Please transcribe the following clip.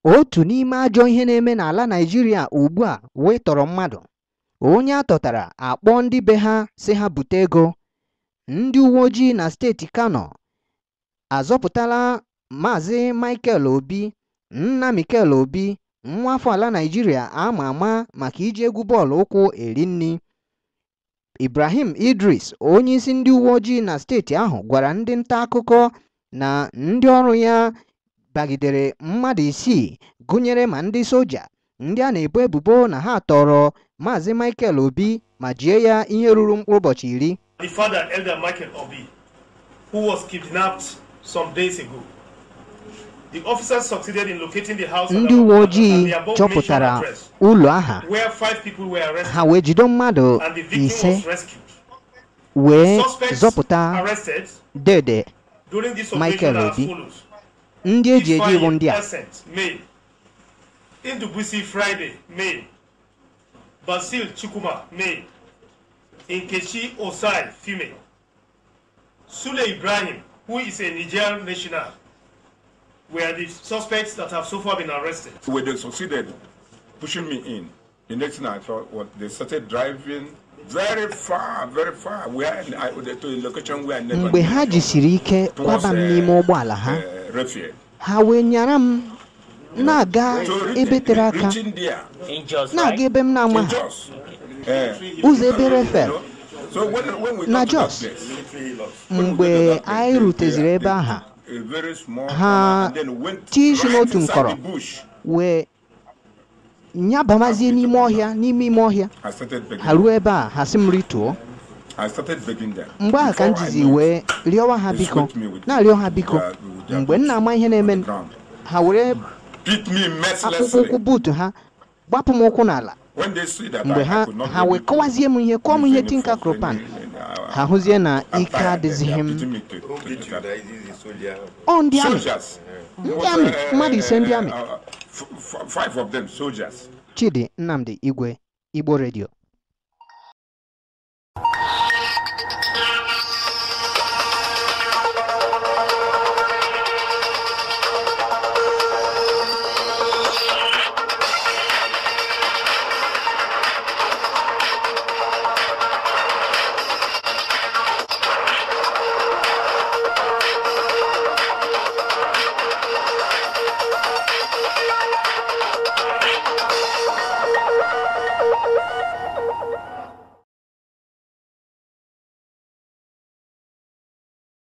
Otu n'ime ajọ ihe na-eme n'ala Naịjirịa ugbu a wee tọrọ mmadụ. Onye a tọtara akpọọ ndị be ha sị ha bute ego. Ndị uwe ojii na steeti Kano azọpụtala Maazị Michael Obi, nna Mikel Obi, nwa afọ ala Naịjirịa ama ama maka iji egwu bọọlụ ụkwụ eri nri. Ibrahim Idris, onyeisi ndị uwe ojii na steeti ahụ, gwara ndị nta akụkọ na ndị ọrụ ya bagidere mmadụ isii, gụnyere ma ndị soja, ndị a na-ebo ebubo na ha tọrọ Maazị Michael Obi ma jie ya ihe ruru mkpụrụ ụbọchị 10. The father, Elder Michael Obi, who was kidnapped some days ago. The officers succeeded in locating the house Ndị uwe ojii chọpụtara ụlọ aha where five people were arrested ha wee jide mmadụ and the victim 5 was rescued. wee Suspects zọpụta arrested dede during this Michael operation are as Obi. follows. Ndị eji eji bụ ndị a: Essence, male. Ndubuisi Friday, male. Basil Chukuma, male. Nkechi Osai, female. Sule Ibrahim, who is a Nigerian national, were the suspects that have so far been arrested. When they succeeded pushing me in, the next thing I thought was they started driving very far, very far, where I, to a location where I never Mgbe ha knew. jisiri ike Towards, kwaba m n'ime ụgbọala ha, Refia. ha wee nyara m na-aga So ebe tere aka, reaching there, In Jos, na-aga right? ebe m in na-amaghị Jos. ụzọ ebe Refel So when we na got to that Jos. place, when we Mgbe got to that place, anyị ruteziri ebe they aha, took a very small ha corner and then went tie isi right n'otu inside nkọrọ the bush. wee nyabamazie n'ime ọhịa, n'ime ime ọhịa. I started begging. Ha ruo ebe a, ha sị m rituo. I started begging them. Mgbe ahụ ka m Before I jizi knew it, wee rịọwa ha they biko, swept me with na-arịọ ha biko. with their Mgbe m boots na-ama ihe on the na-eme, ground. ha were Beat me akpụkpọ mercilessly. ụkwụ buutu ha gbapụ m ụkwụ n'ala. When they see that Mgbe I ha could not ha be wee able to kọwazie m ihe, kọọ m use ihe any tinka force, kropan, any ha hụzie na I'm ike tired, they adịzighị are m. beating me Who to beat you? that. That is the soldier. Ọ ndị amị, Soldiers. ndị amị, mmadụ 5 ndị amị. Five of them soldiers. Chidi Nnamdi Igwe, Igbo Radio.